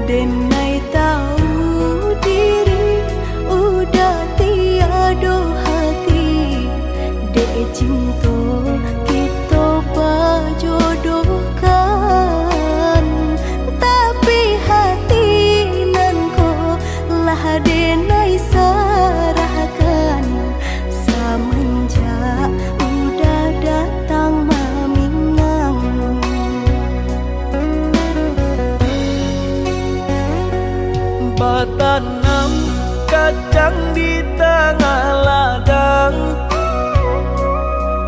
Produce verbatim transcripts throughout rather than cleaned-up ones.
Denai tahu diri, udah tiado hati, dek cinto kito bajodohkan. Tapi hati nan ko lah denai sarahkan, samanjak udah datang maminang. Batanam kacang di tangah ladang,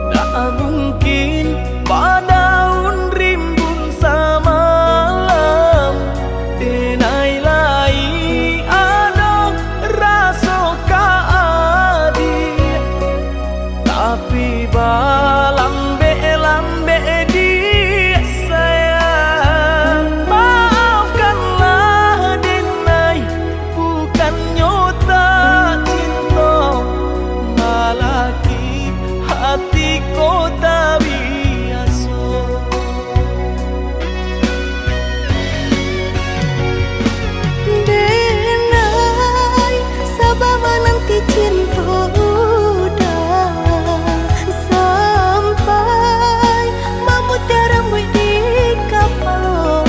ndak mungkin badaun rimbun samalam. Denai lai ado raso ka adiak, tapi balambek-lambek diak sayang. Maafkanlah denai, bukannyo tak cinto, malah ki hati ko tabiaso. Denai, saba mananti cinto udah sampai mamutiah rambuik di kapalo.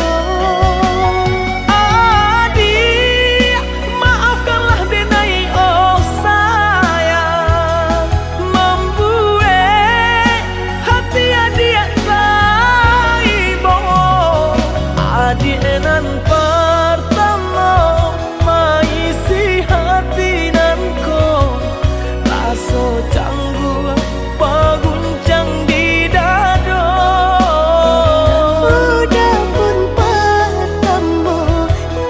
Adiak, maafkanlah denai, oh sayang, mambuek hati adiak taibo. Adiak nan partamo maisi hati nan ko, raso cangguak baguncang di dado. Udah pun partamo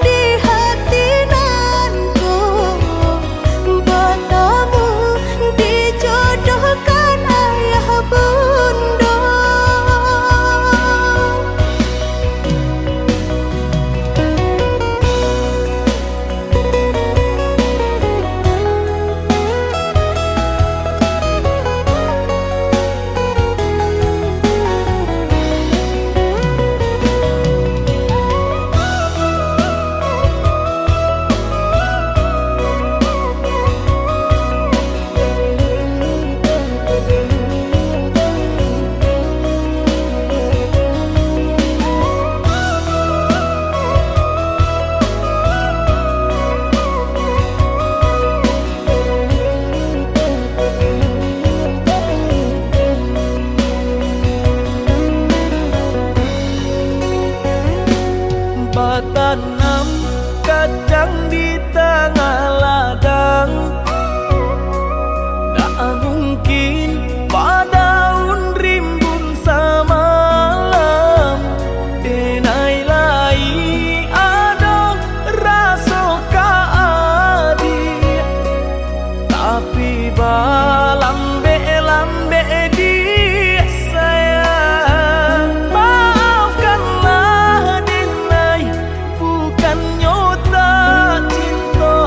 di hati nan ko, batamu dijodohkan ayah bundo. Batanam kacang di tangah ladang, ndak mungkin badaun rimbun samalam. Denai lai ado raso ka adiak, tapi balambek-lambek diak sayang. Maafkanlah denai, bukannyo tak cinto,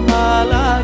malah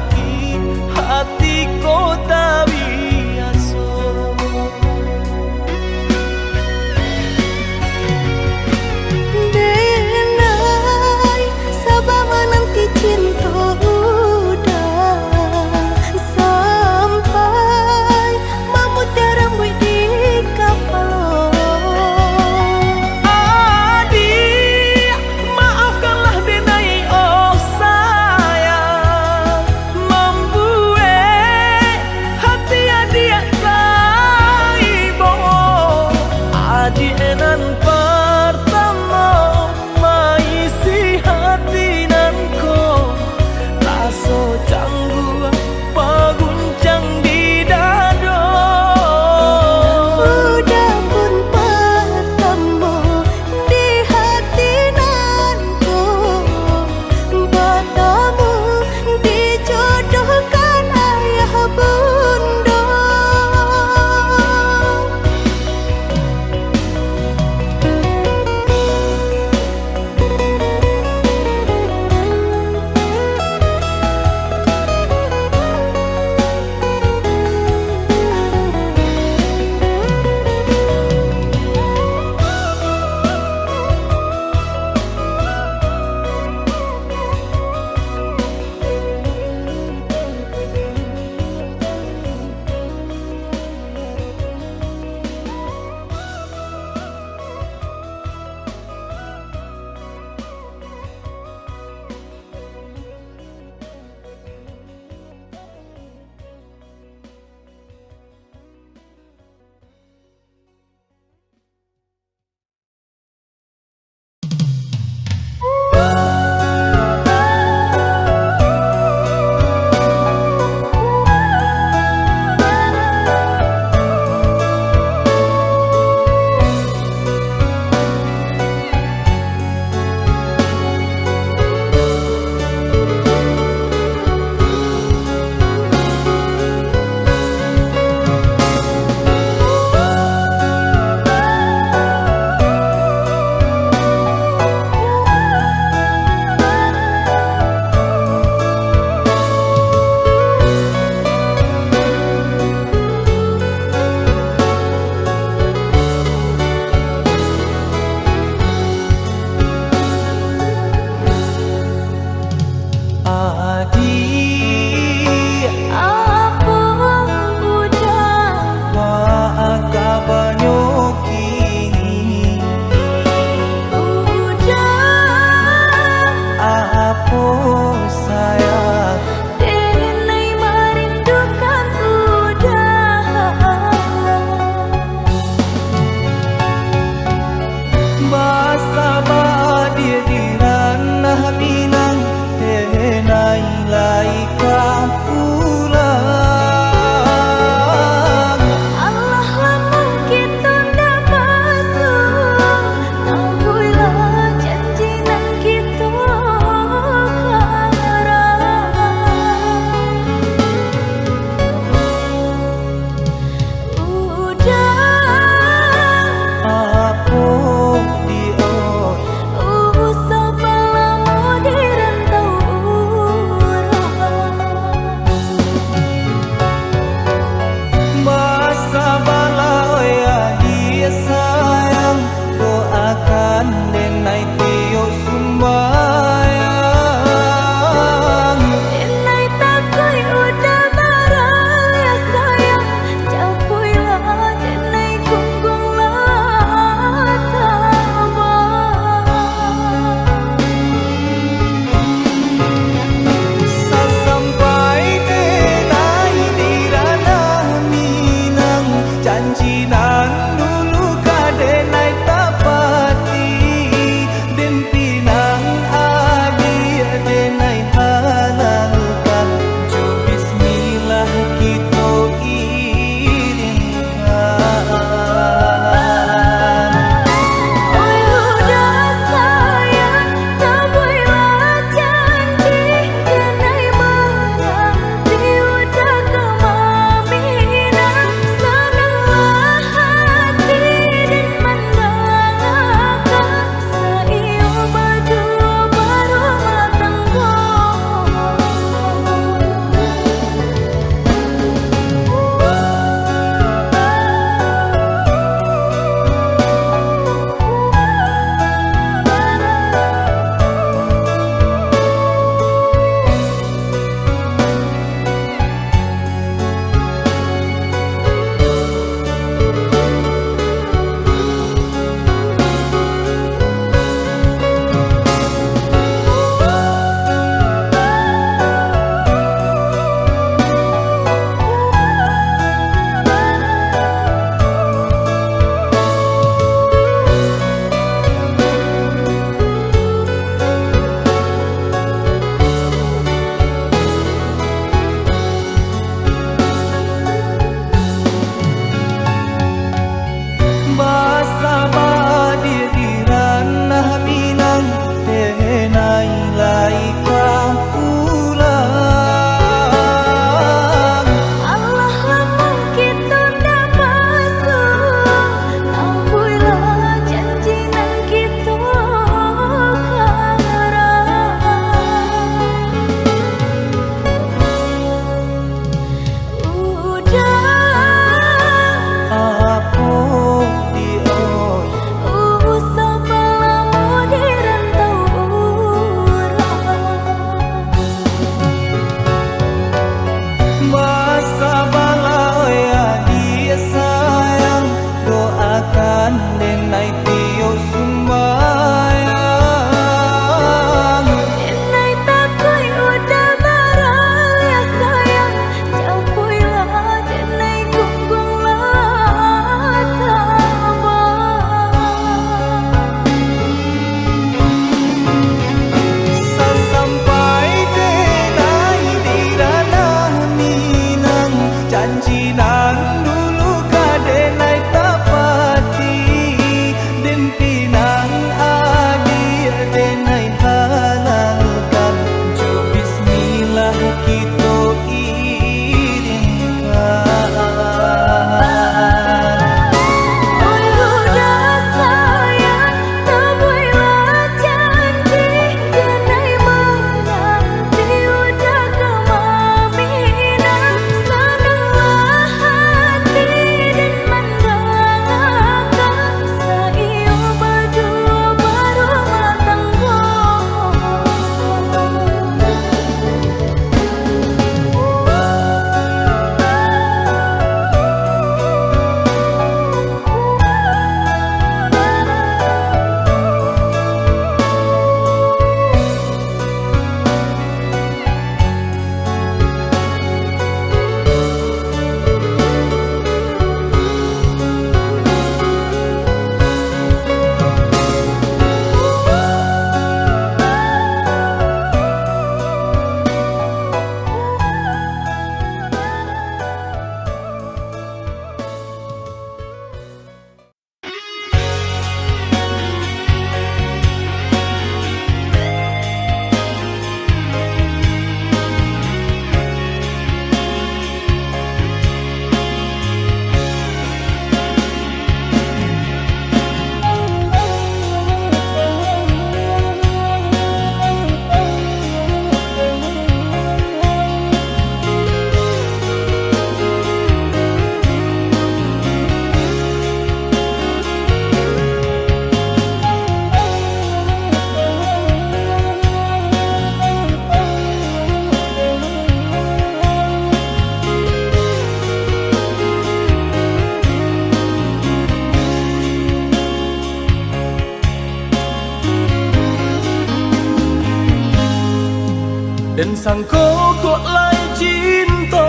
Den sangko kok lai cinto,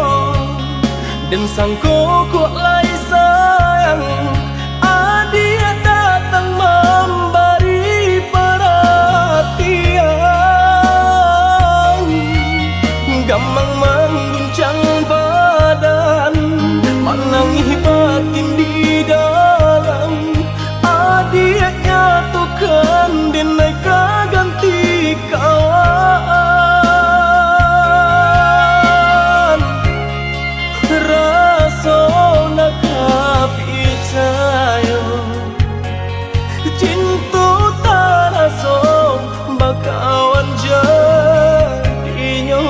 den sangko kok lai sayang, adiak datang mambari paratian. Gamang mangguncang badan, manangih batin di dalam. Adiak nyatokan, den ai ka ganti kawan. Raso nak ka picayo, cinto taraso bakawan jadinyo.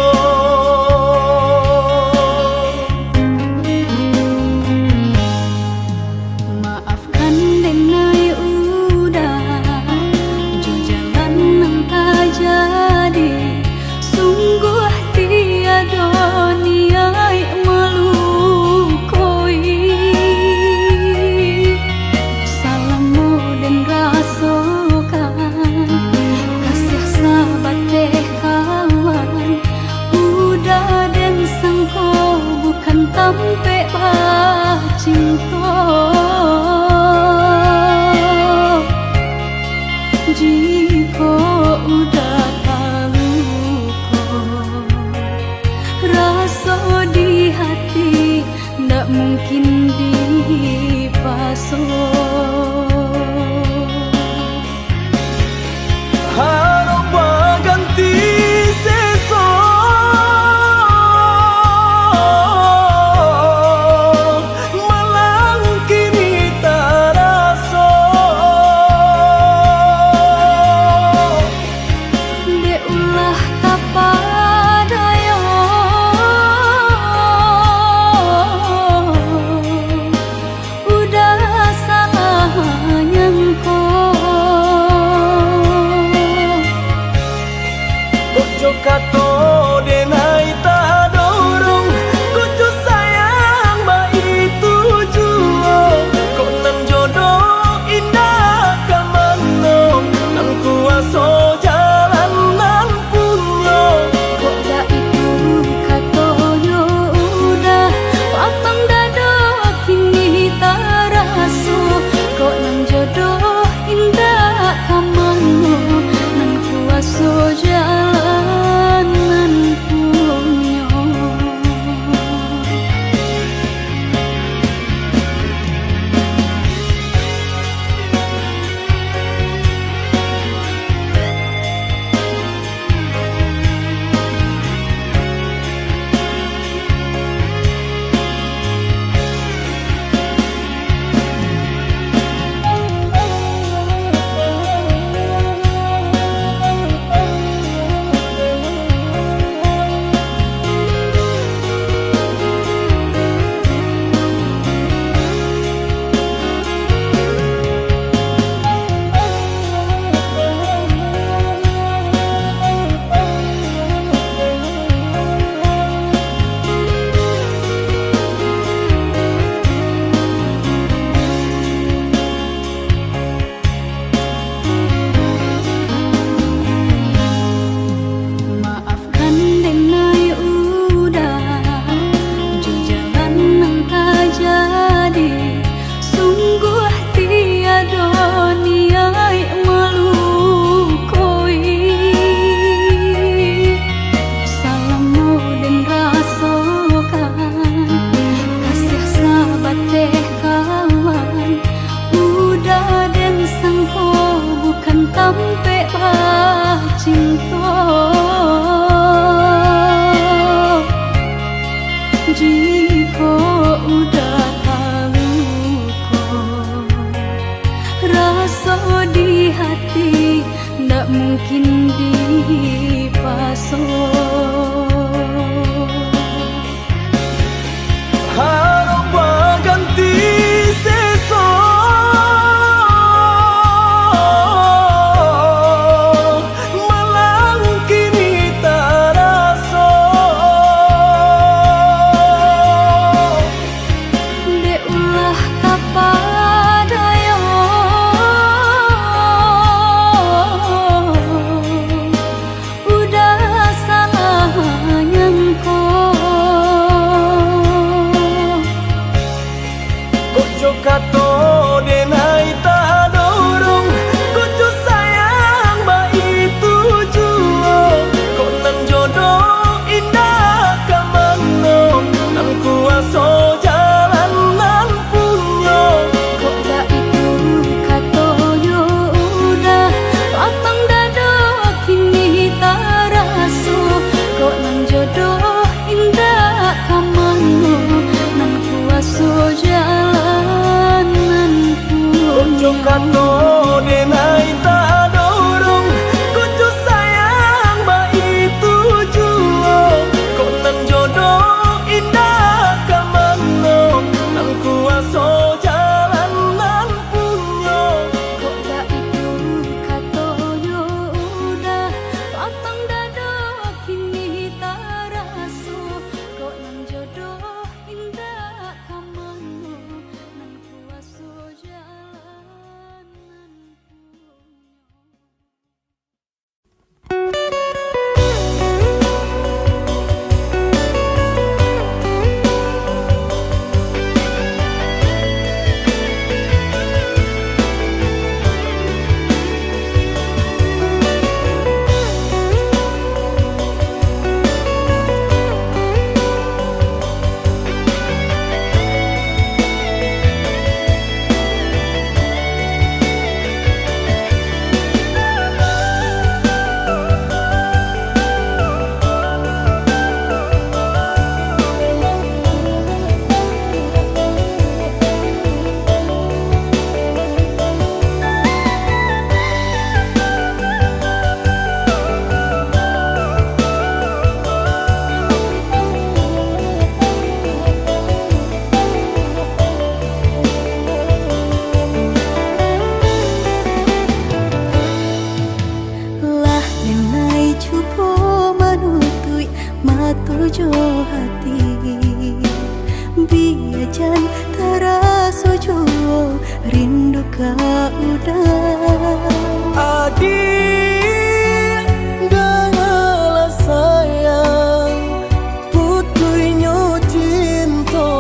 Maafkan den ai Uda, jo jalan nan tajadi, sungguah tiado niaik malukoi. Salamo den rasokan, kasiah sabateh kawan, Uda den sangko bukan tampek bacinto. Jikok Uda taluko, raso di hati ndak mungkin dipaso. Harok baganti seso, malang kini taraso. Dek ulah tapadayo, Uda salah nyangko. Kok jo kato den ai tadorong, kok jo sayang baitu juo, kok nan jodoh indak ka mano, nan kuaso jalan nan punyo. Kok baitu katonyo Uda, lapang dado kini taraso, kok nan jodoh indak ka mano, nan kuaso jalan nan punyo. Maafkan den ai Uda, jo jalan nan tajadi, sungguah tiado niaik malukoi. Salamo den rasokan, kasiah sabateh kawan, Uda den sangko bukan tampek bacinto. Jikok Uda taluko, raso di hati ndak mungkin dipaso. Harok baganti seso, malang kini taraso. Dek ulah tapadayo, Uda salah Kano denai tadorong, kok jo sayang baitu juo, kok nan jodoh indak ka mano, nan kuaso jalan nan punyo. Kok baitu katonyo udah, lapang dado kini taraso, kok nan jodoh indak ka mano, nan kuaso jalan nan punyo. Lah denai cubo manutuik mato jo hati, bia jan taraso juo rindu ka uda. Adiak dangalah sayang, putuihnyo cinto,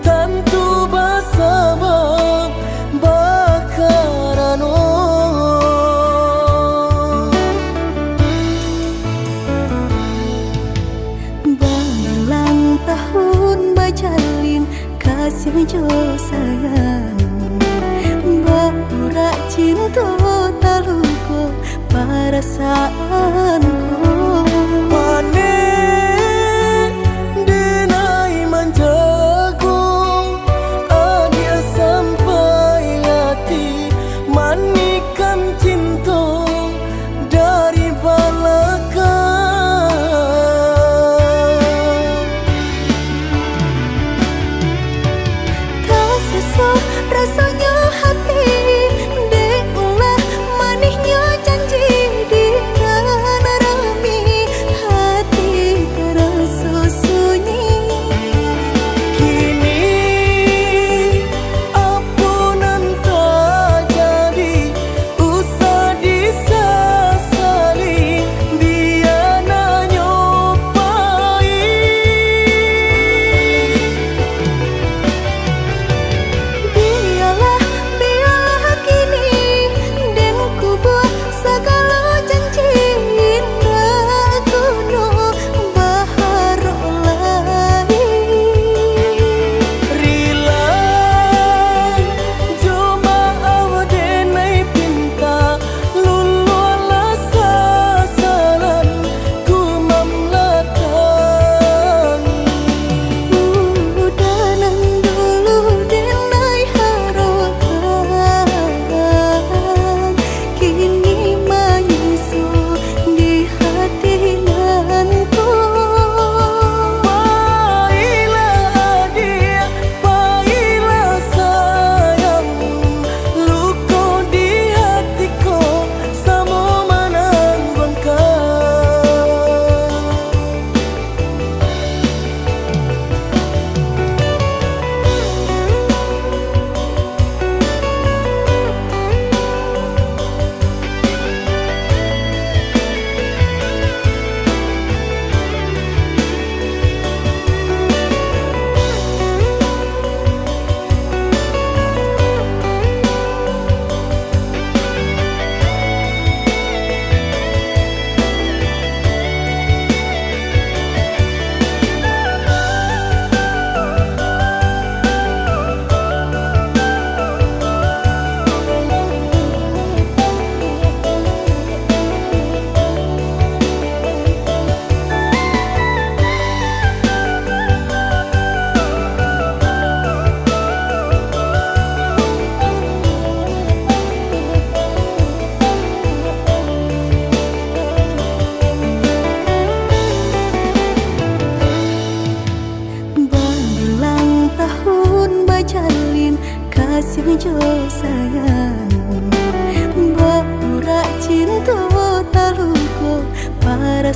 tantu basabab bakarano. Baulang tahun bajalin kasiah jo sayang, baurak cinto taluko parasaanku. Paneh denai manjago adiak sampai ati, manikam cinto dari balakang. Tasaso rasonyo hati, dek ulah manihnyo janji di nan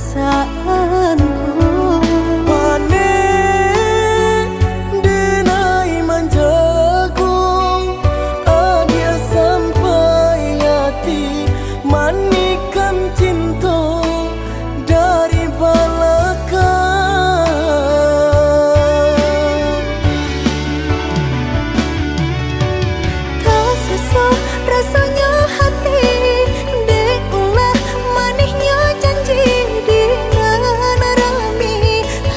Saanku. Panek denai manjago, adiak sampai ati, manikam cinto dari balakang. Tasusuah rasonyo hati, dek ulah manihnyo janji di nan rami,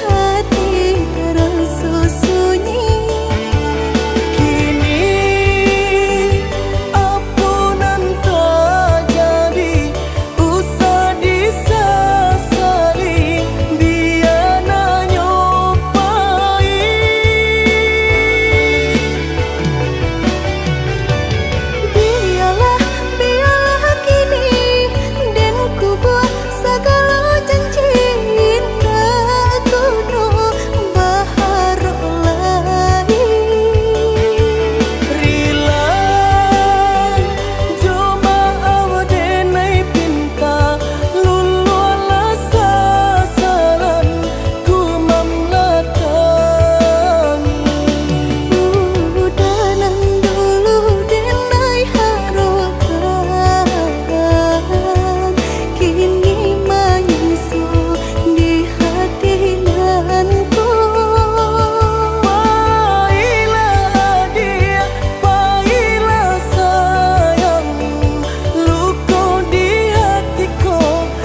hati taraso sunyi. Kini apo nan tajadi, usah disasali, bia nanyo pahik. Bialah, bialah kini, den kubuang sagalo janji, indak kuno baharok lai. Rila jo maaf denai pinta, luluahlah sasaran ku mamalatangi. Udah nan dulu denai harokan, kini manyiso di hati nan ko. Pailah adiak, pailah sayang, luko di hati ko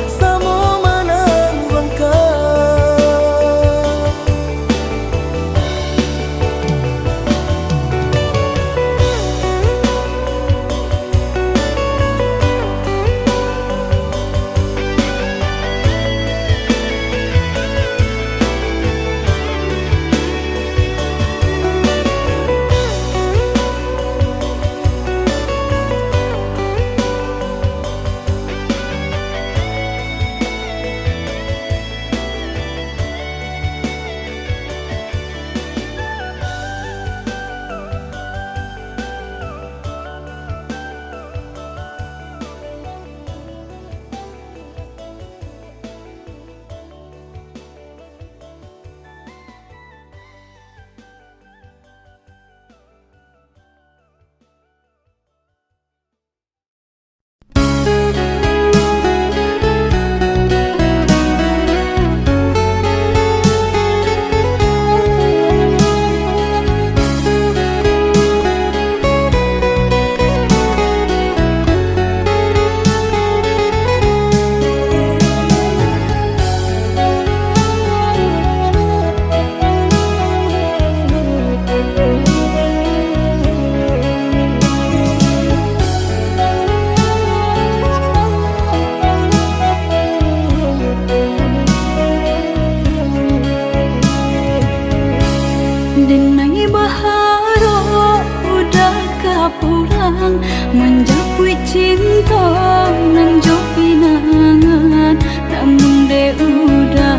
samo manang bangka. Denai baharok Uda ka pulang, manjapuik cinto nan jo pinangan. Namun dek Uda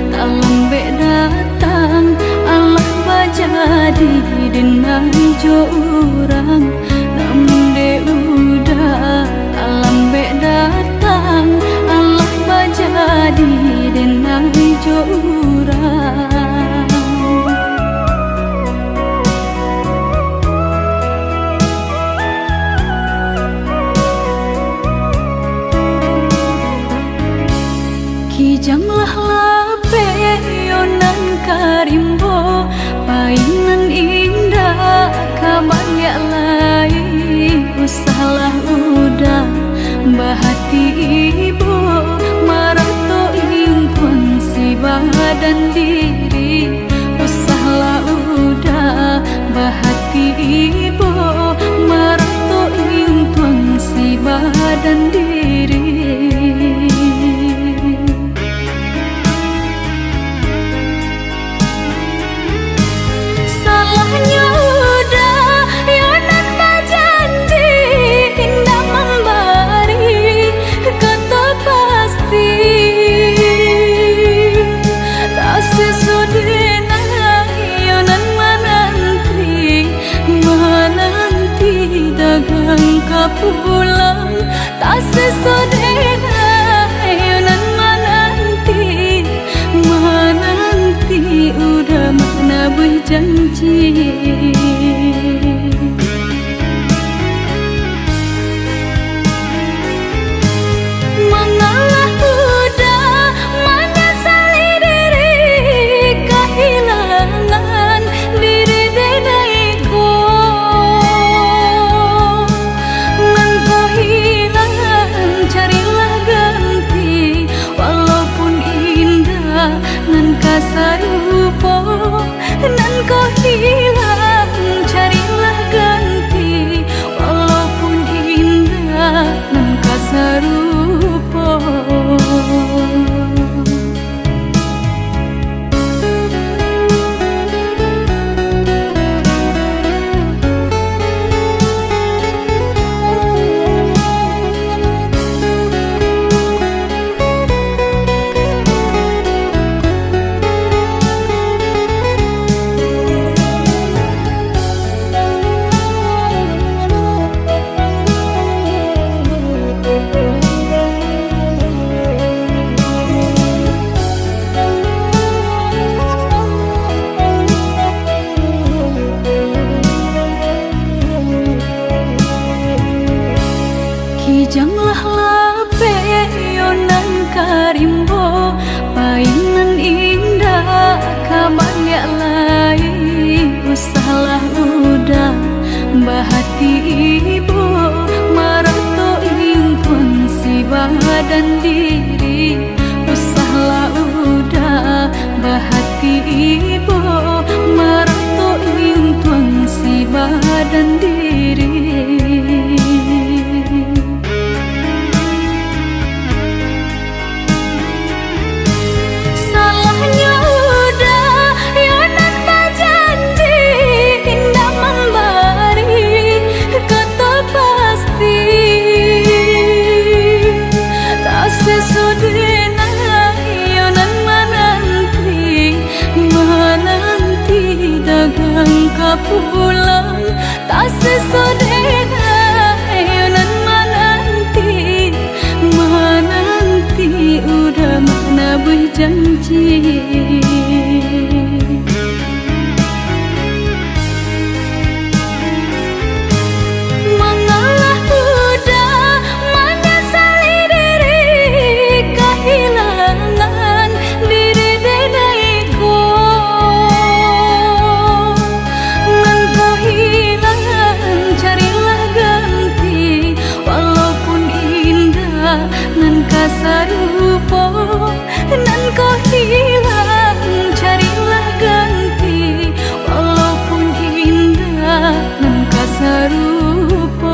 talambek datang, alah bajadi denai jo urang. Namun dek Uda talambek datang, alah bajadi denai jo urang. Kijang lah lapeh, iyo nan ka rimbo, pai nan indak ka baliak lai. Usahlah Uda bahati ibo, marato intuang si badan diri. Usahlah Uda bahati ibo, marato intuang si badan diri. Salahnyo Uda, iyo nan bajanji, indak mambari kato pas Tabuih janji. Mangalah udah manyasali diri, kahilangan diri denai ko. Nan ko hilang, carilah ganti, walaupun indak nan ka sarupo. Nan ko hilang, carilah ganti, walaupun indak nan ka sarupo. Kijanglah lapeh, yo nan ka rimbo, payinan indak ka baliak lai. Usahlah udah bahati ibo, marato intuang si badan diri. Usahlah udah bahati ibo, marato intuang si badan diri. Salahnyo udah, yo nan bajanji, indak mambari kato pasti. Taseso dek nan, yo nan mananti, mananti dagang ka pulang. Taseso dek nan, yo nan mananti, mananti udah manabuih janji. Mangalah udah manyasali diri, kahilangan diri denai ko. Nan ko hilang, carilah ganti, walaupun indak nan ka sarupo. Nan ko hilang, carilah ganti, walaupun indak nan ka sarupo.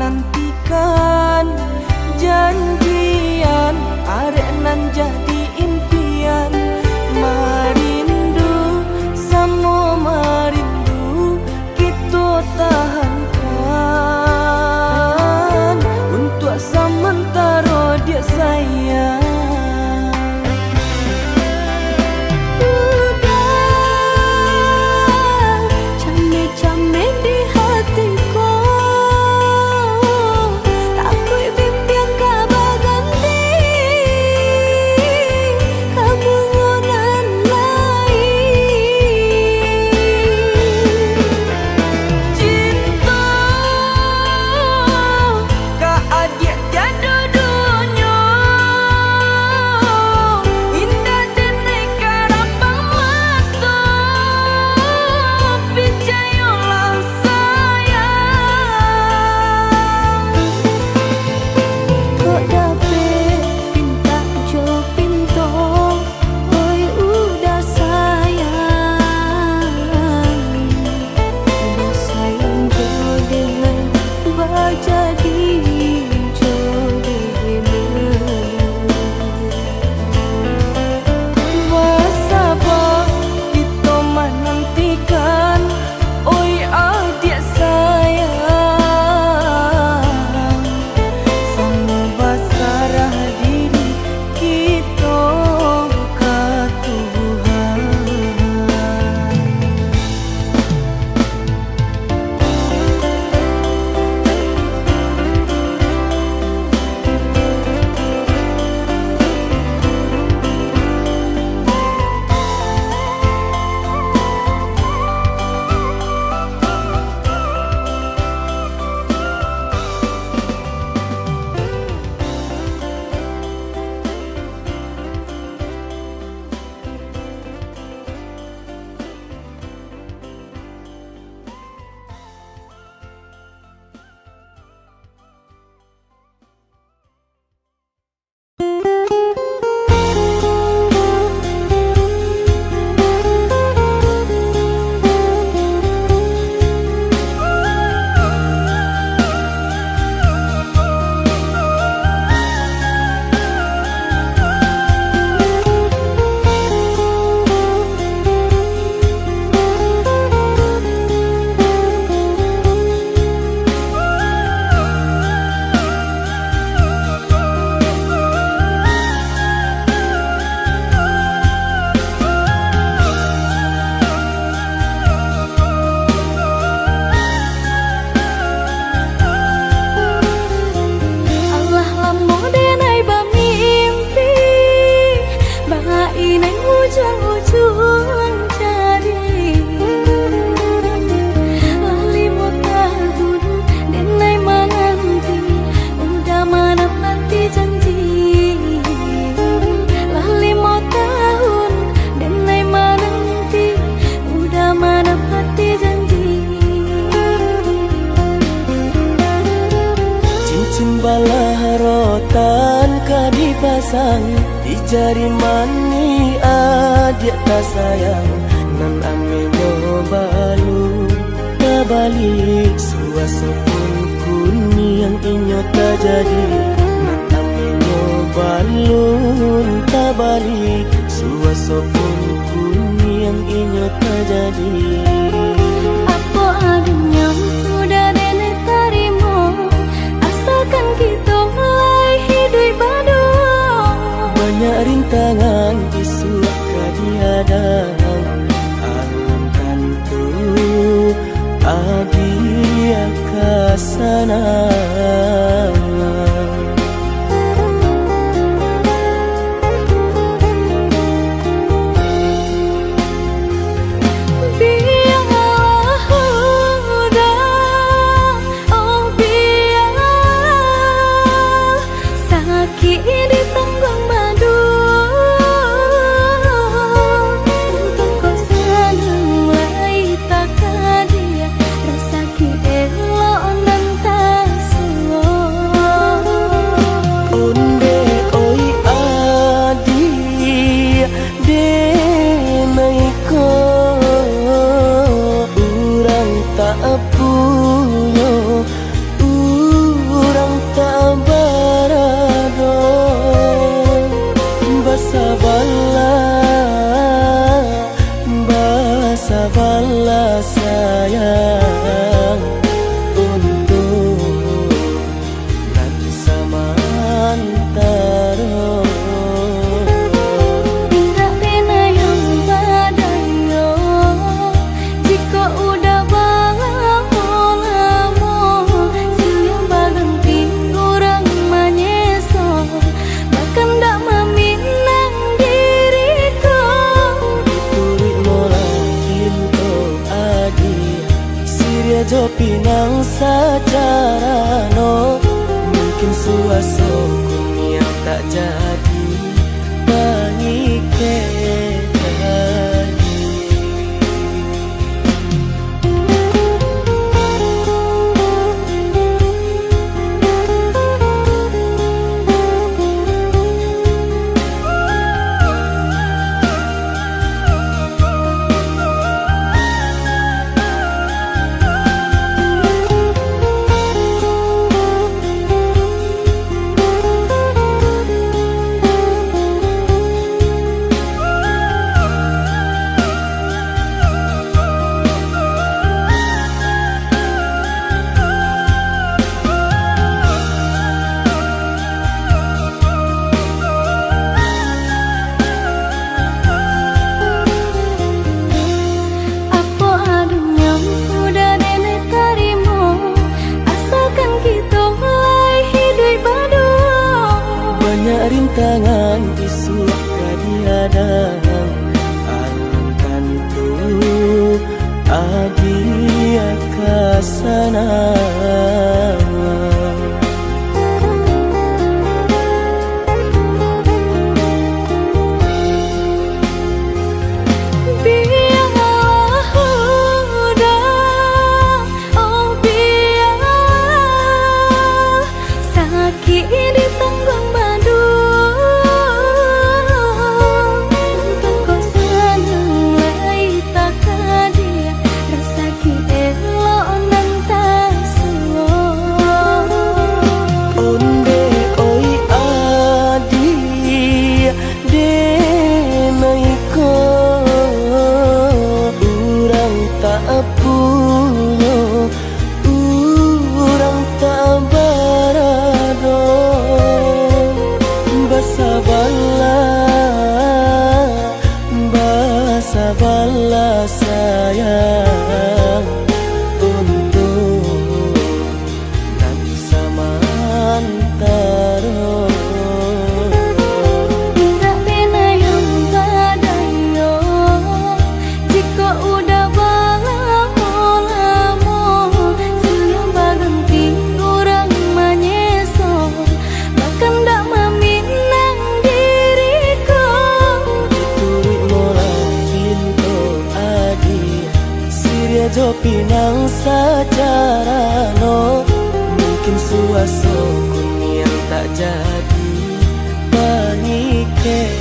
Nantikan janjian, arek nan jadi impian. Marindu samo marindu, kito tahankan untuak samantaro, diak sayang. Udah, cameh-cameh di hati ko, takuik bimbiang ka baganti ka bungo nan lain. Cinto ka adiak tiado dunyo, indak denai karapang mato, picayolah sayang. Kok dapek pintak jo pinto, oi udah sayang, udah sayang jo denai, bajadi jo denai. Basaba kito manantikan, oi adiak sayang, samo basarah diri kito ka Tuhan. Alah lamo denai bamimpi, bainai ujuang-ujuang jadi. Lah limo tahun denai mananti, udah manapati janji. Lah limo tahun denai mananti, udah manapati janji. Cincin balah rotan ka dipasang di jari manih adiak tasayang, nan aminyo balun tabali, suaso pun kuniang inyo tajadi, nan aminyo balun tabali, suaso pun kuniang inyo tajadi. Apo adonyo udah denai tarimo, asalkan kito lai hiduik baduo. Banyak rintangan isuak ka dihadang, alam tantu adiak ka sanang. Bialah udah, oh bialah, sakik ditangguang baduo. Untuak kok sanang lai takadiak, rasaki elok nan tas Pinang sajarano, mungkin suaso kuniang tak jadi pangikek. Apo adunyo udah denai tarimo, asalkan kito lai hiduik baduo. Banyak rintangan isuak ka dihadang, alun tantu adia ka sanang. Bialah udah, oh bialah, sakik ditangguang baduo. Untuak ko sanang lai takadia, rasaki elok nan tasuo. Onde oi adia, denai ko urang tak punyo, urang tak barado. Basabalah, basabalah sayang, untuak nan samantaro. Indak bana yang badayo, jikok udah balamo-lamo, silih baganti urang manyeso, bakandak maminang diri ko. Dituruik molah pinto adia, siriah jo pinang sajarano, mungkin suaso kuniang tak jadi pangikek.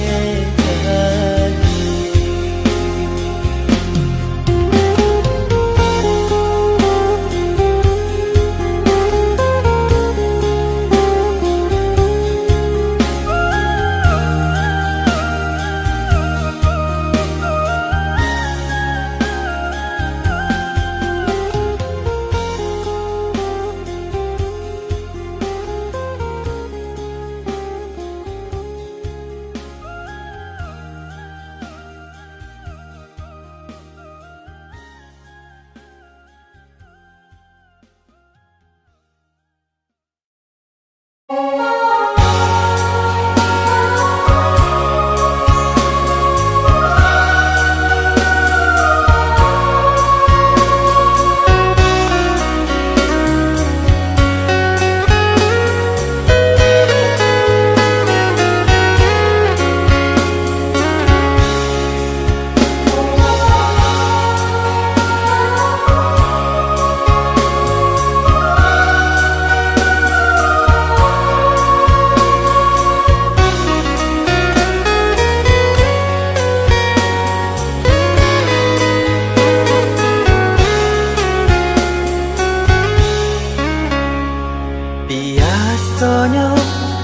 Biasonyo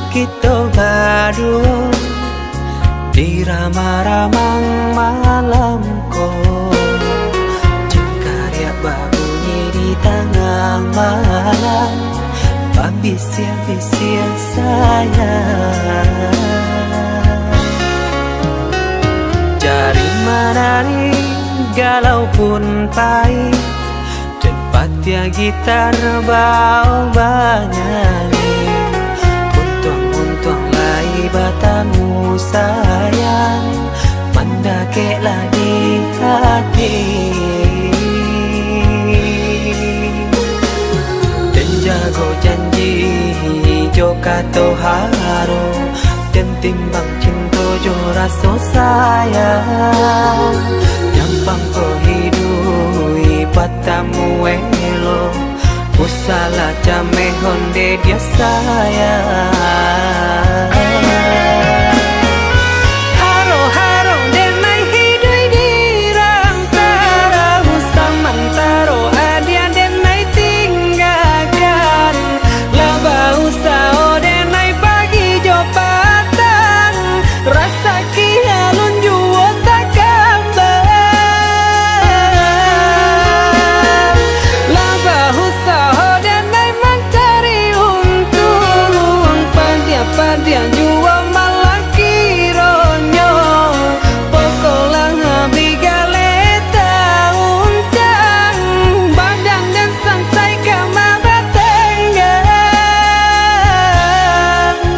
kito baduo di ramang-ramang malam ko, jangkariak babunyi di tangah malam, babisiak-bisiak sayang. Cari manari galau pun pai, den patiah gitar bao banyanyi. Untuang-untuang lai batamu sayang, mandakeklah di hati. Jo kato haro, den timbang cinto jo raso sayang. Nyampang ko hiduik batamu elok, usahlah cameh onde dia sayang. Haro-haro denai hiduik di rantaro, samantaro adiak denai tinggakan. Lah bausaho denai pagi jo patang, rasaki alun juo takambang. Lah bausaho denai mancari untuang, padiah-padiah juo malah kironyo. Pokoklah abih galeh tauncang, badan den sansai ka mabatanggang.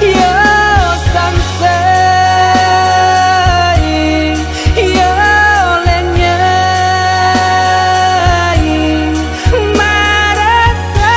Yo sansai, yo lenyai, marasai.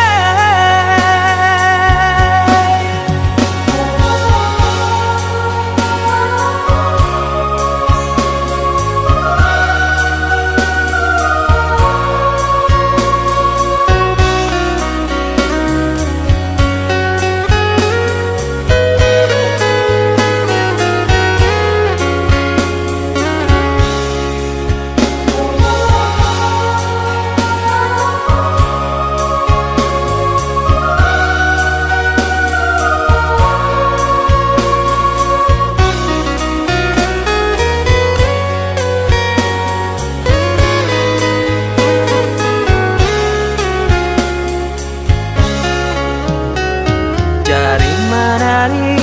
Cari manari,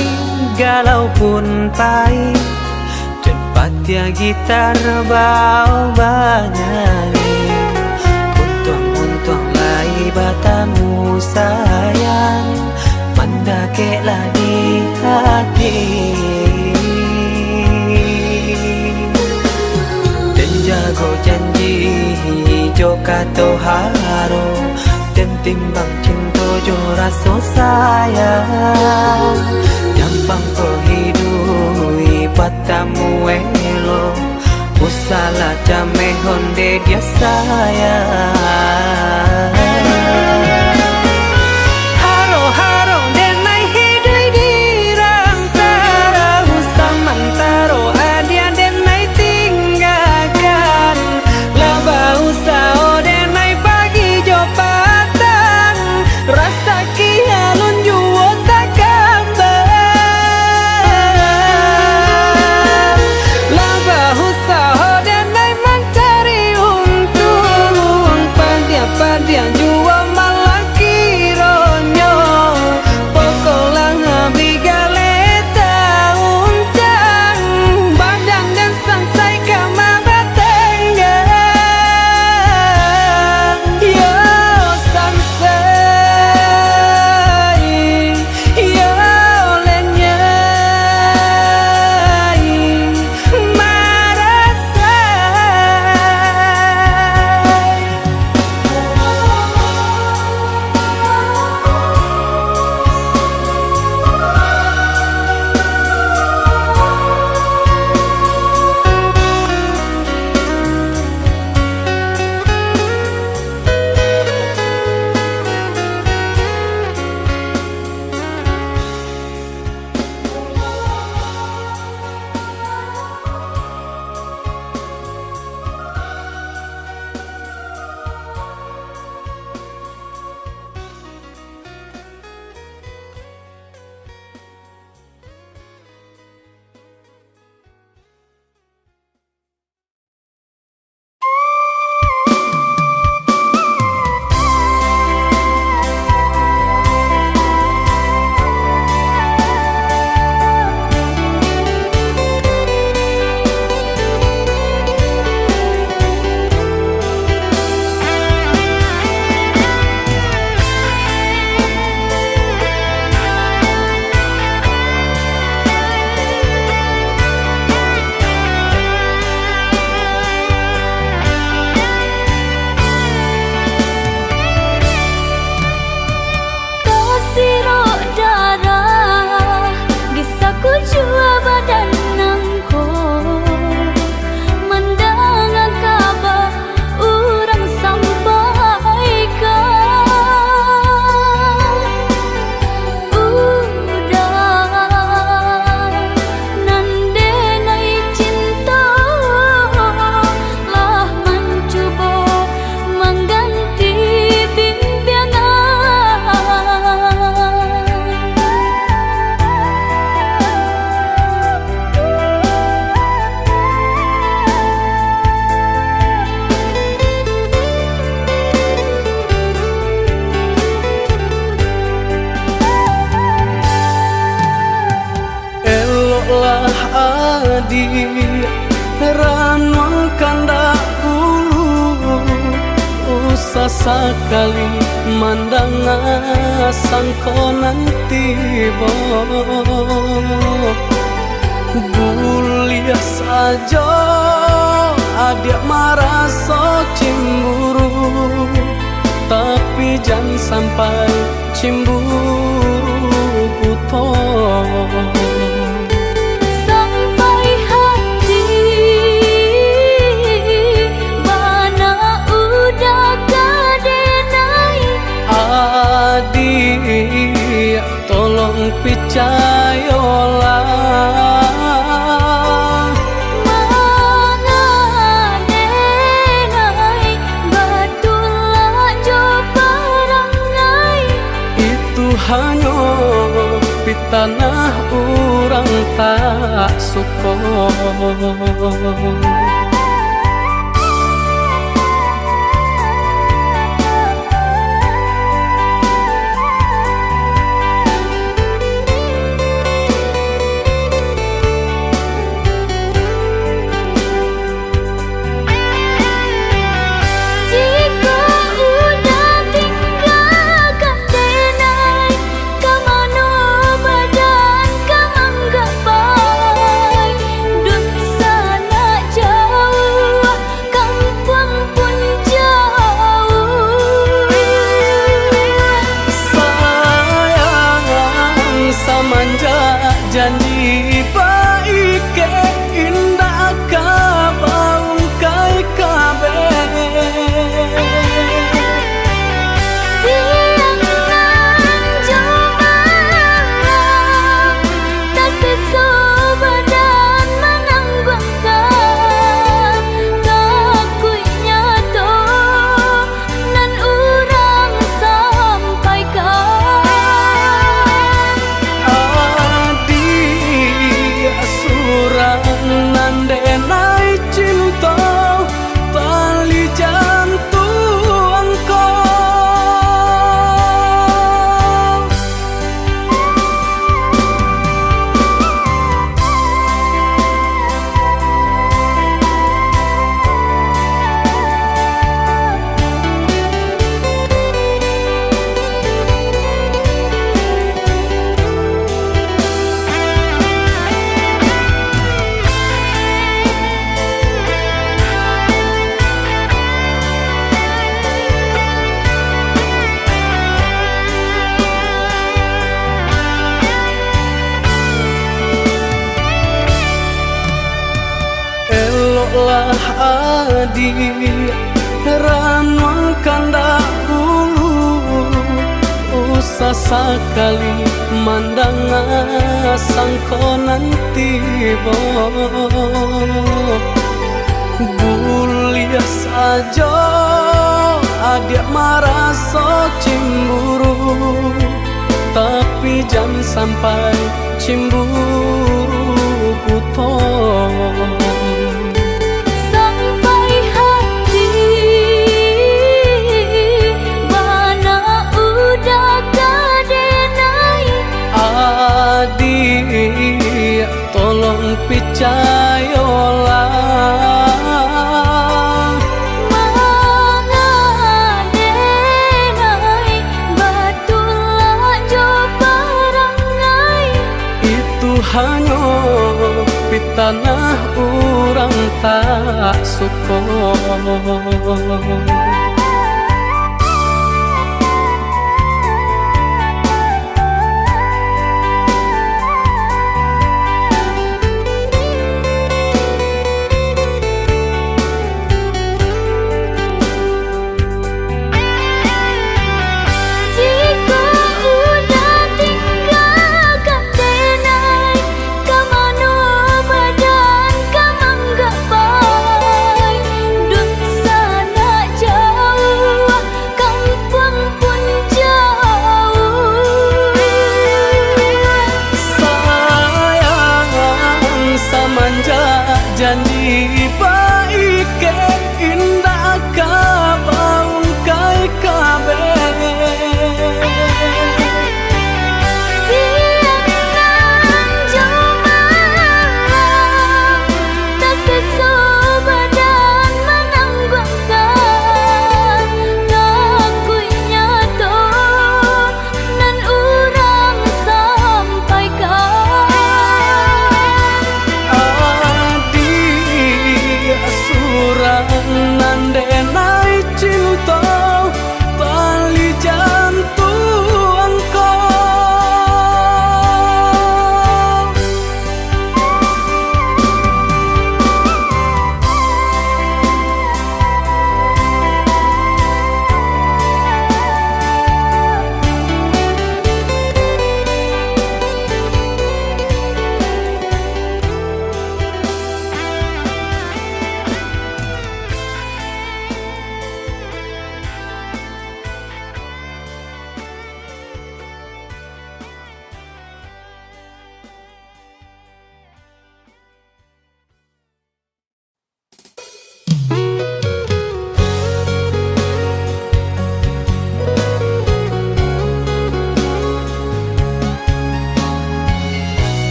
galau pun pai, den patiah gitar bao banyanyi. Untuang-untuang lai batamu sayang, mandakeklah di hati. Den jago janji jo kato haro, den timbang cinto jo raso sayang. Nyampang ko hiduik batamu elok, usahlah cameh onde dia sayang. Haro-haro denai hiduik di rantaro, samantaro adiak denai tinggakan. Lah bausaho denai pagi jo patang, rasaki alun juo takambang. Lah bausaho denai mancari untuang, padiah-padiah Di ranuang kandak ulu, usah sakali mandanga sangko nan tibo. Buliah sajo adiak maraso cimburu, tapi jan sampai cimburu buto. Sampai hati bana udah ka denai. Adiak, tolong picayolah. Manga denai batulak jo parangai. Itu hanyo pitanah urang tak suko. Jikok udah tinggakan denai, ka mano badan ka manggapai? Dunsanak jauah, kampuang pun jauah. Sayang, samanjak janji baikek, indak ka baungkai kabeh. Siang nan jo malam, tasiso badan manangguangkan. Takuiknyo tu nan urang sampaikan. Adiak surang nan denai cinto, tali jantuang ko. Eloklah adiak, ranuang kandak ulu, usah sakali mandanga sangko nan tibo. Buliah sajo adiak maraso cimburu, tapi jan sampai cimburu buto. Sampai hati bana udah ka denai. Adiak, tolong picayolah. Manga denai batulak jo parangai. Itu hanyo pitanah urang tak suko. Jikok udah tinggakan denai, ka mano badan ka manggapai? Dunsanak jauah, kampuang pun jauah. Sayang, samanjak janji baikek, indak ka baungkai kabeh. Siang nan jo malam,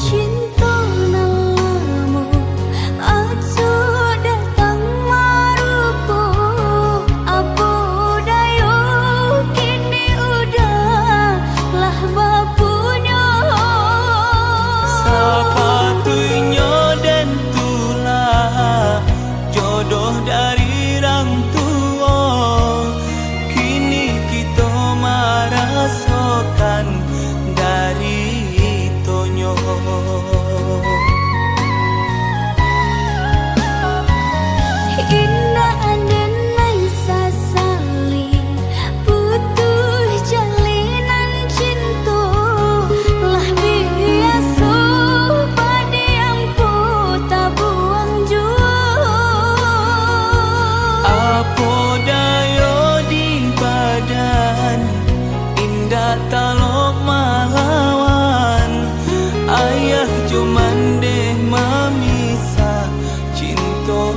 Cinto nan lamo, acok datang marupo, apo dayo kini udah lah bapunyo. Sapatuiknyo den tu lah jodoh dari rang tuo, kini kito marasokan dari itonyo. Indak den lai sasali, putuih jalinan cinto, lah biaso padiam ko tabuang juo. Apo dayo di badan, indak talok malawan, ayah jo mandeh mamisah cinto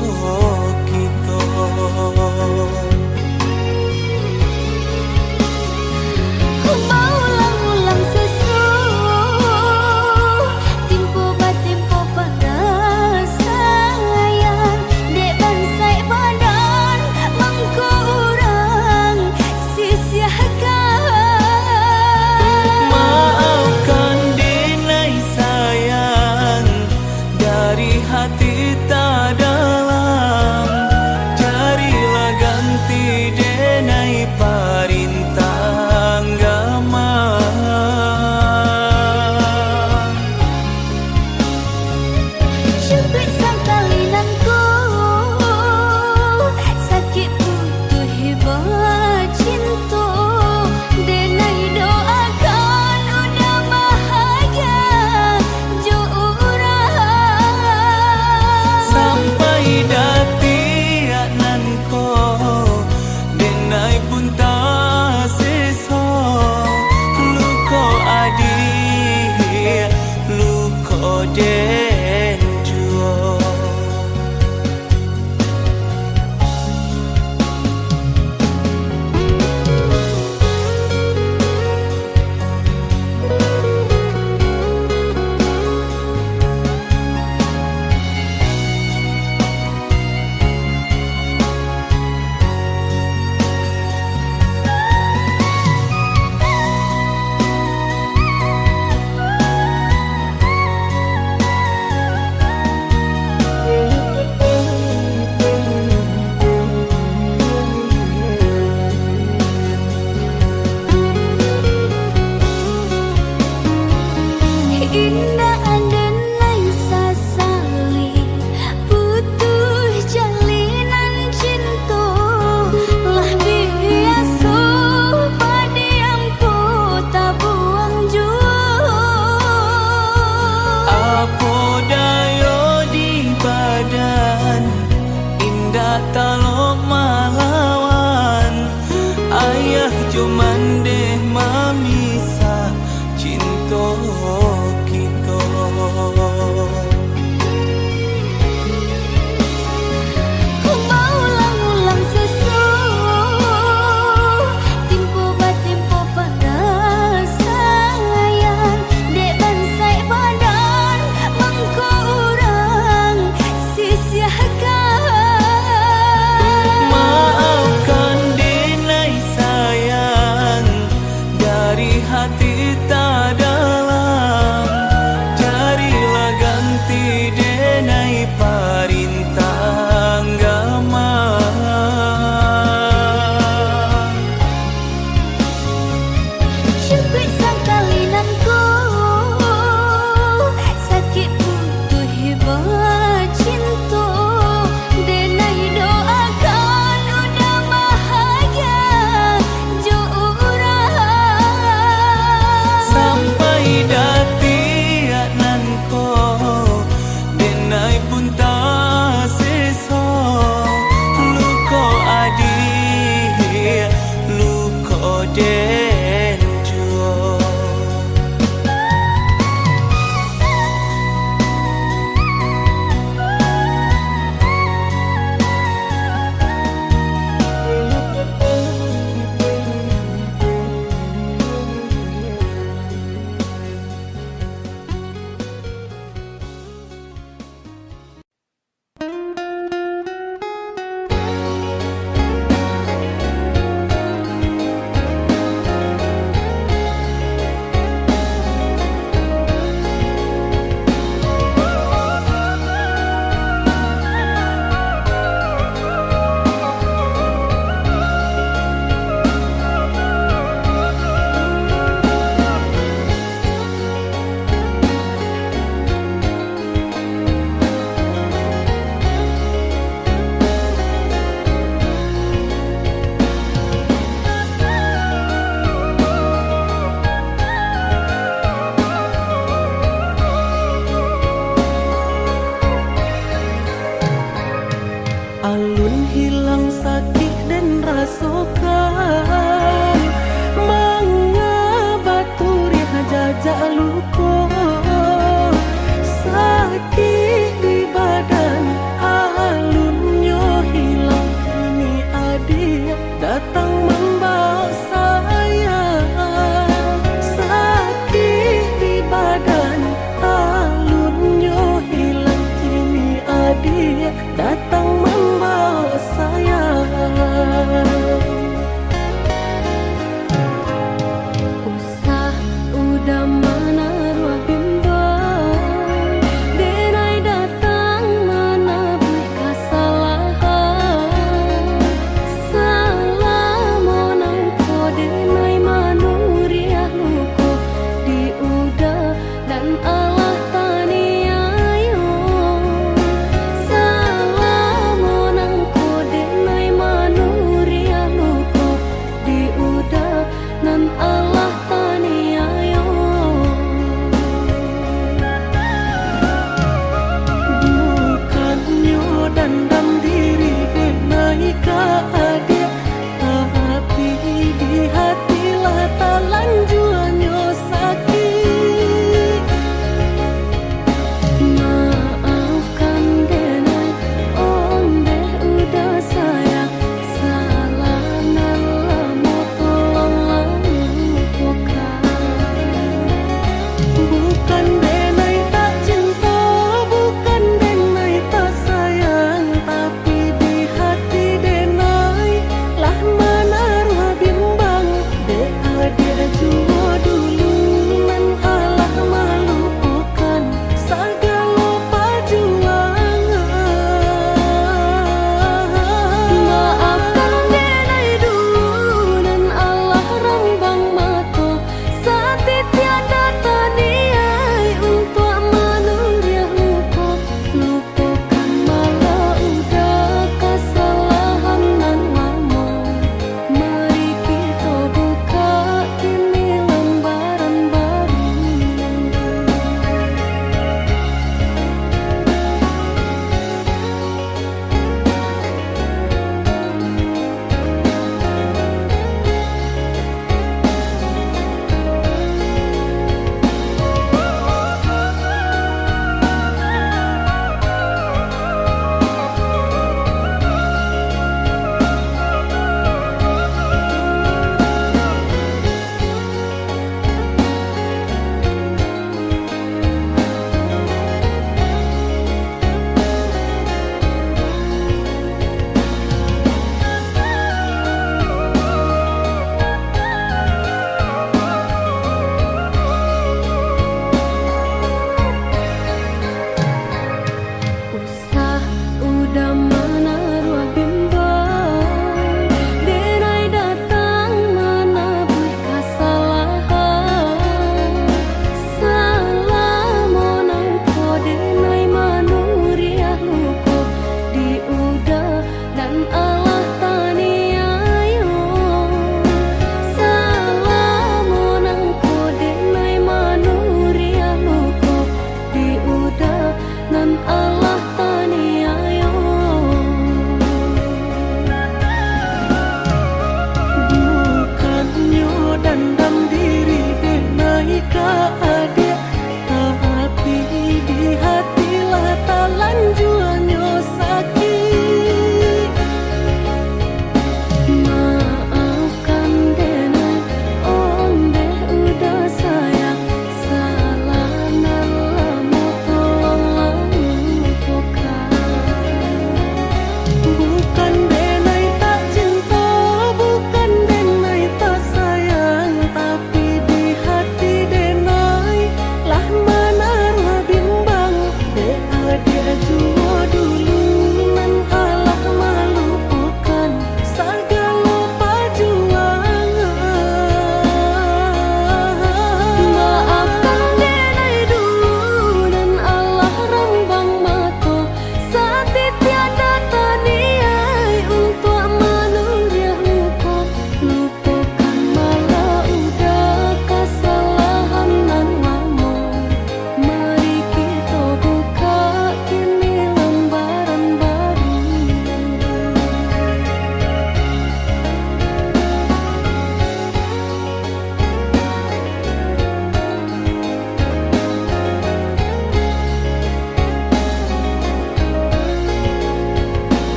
kito. Baulang-ulang susu, timpo batimpo parasaian, dek bansaik badan mangko urang sisiahkan. Maafkan denai sayang, dari hati tadalam, carilah ganti denai parintah agama. Cukuik sakali nan ko, sakik putuih bacinto, denai doakan udah bahagia jo urang. Sampai datiak nan ko, denai pun taseso, luko adiak, luko den juo. Indak den lai sasali, putuih jalinan cinto, lah biaso padiam ko tabuang juo. Apo dayo di badan, indak talok malawan, ayah jo mandeh mamisah cinto kito.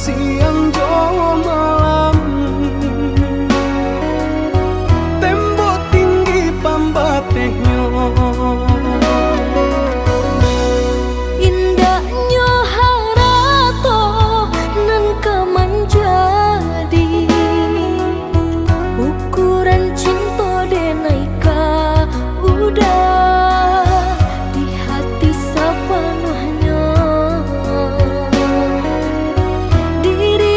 Siang jo malam, tembok tinggi pambatehnyo. Indaknyo harato nan ka manjadi ukuran cinto denai ka udah di hati sapanuahnyo. Diri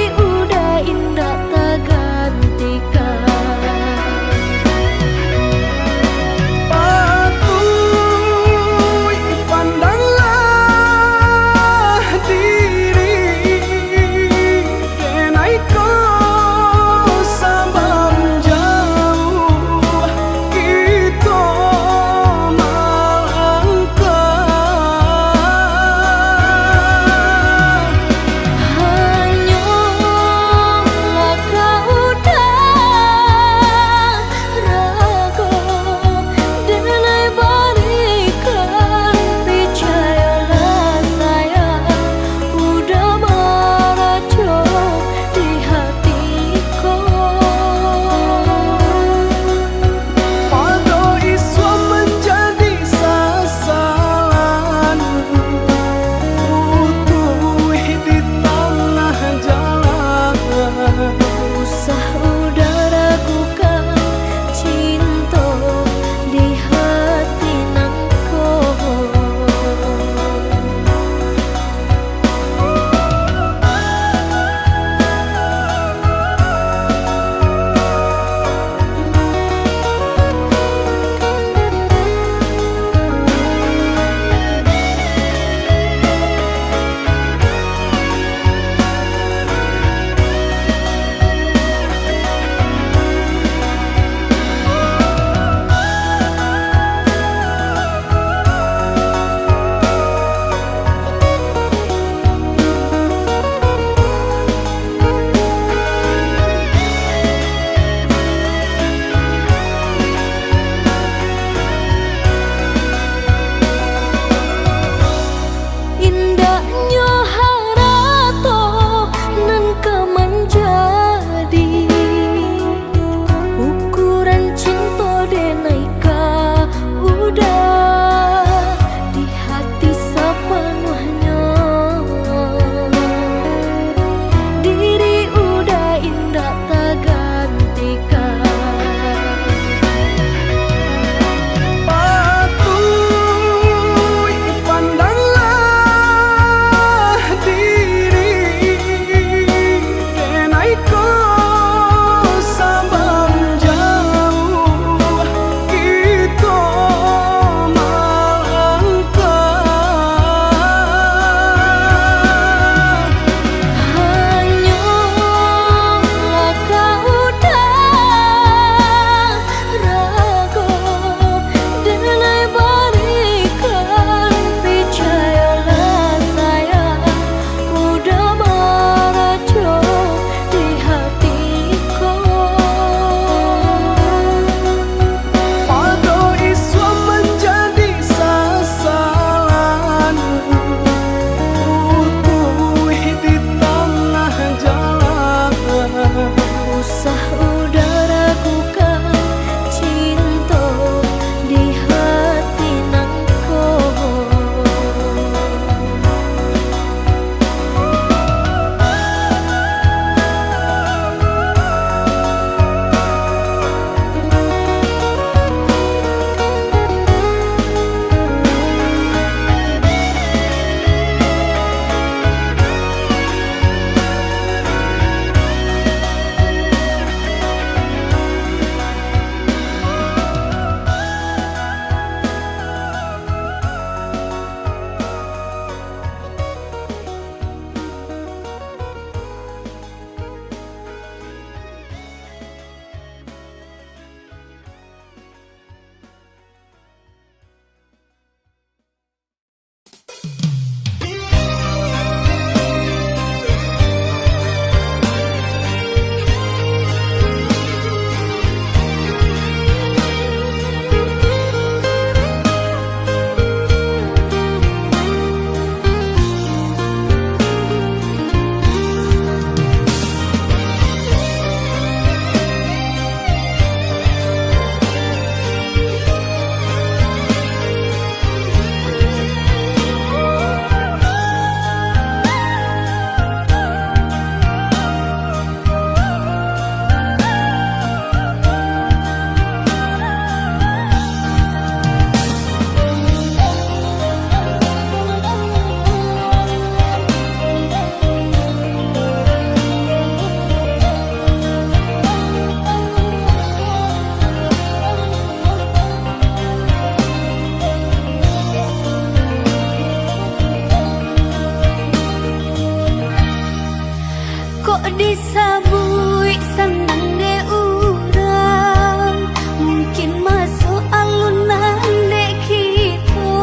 Sabuik sanang dek urang, mungkin maso alun nan dek kito.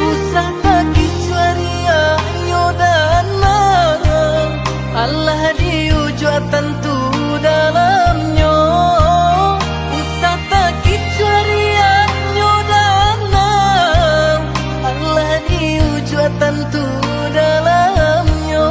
Usah takicuah riaknyo dana, alah diujuak tantu dalamnyo. Usah takicuah riaknyo dana, alah diujuak tantu dalamnyo.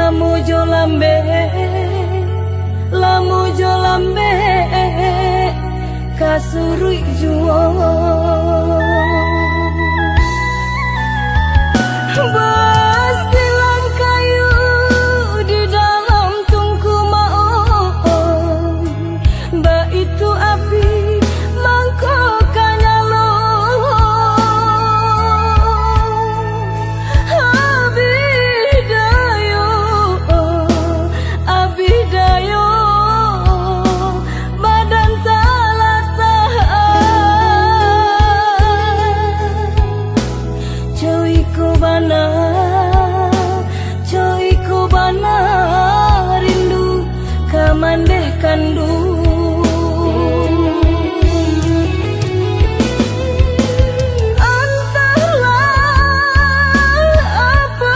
Lamo jo lambek, lamo jo lambek, ka suruik juo. Basilang kayu di dalam tungku maoh. Baitu api mangko ka nyalo. Abih dayo, abih dayo, badan talatak. Coiko bana, coiko bana, rindu ka mandeh kanduang. Antahlah apo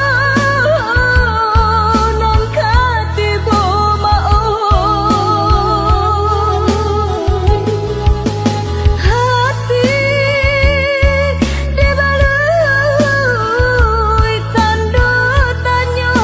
nan ka tibo maoh. Hati dibalui tando tanyo.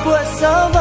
Puasa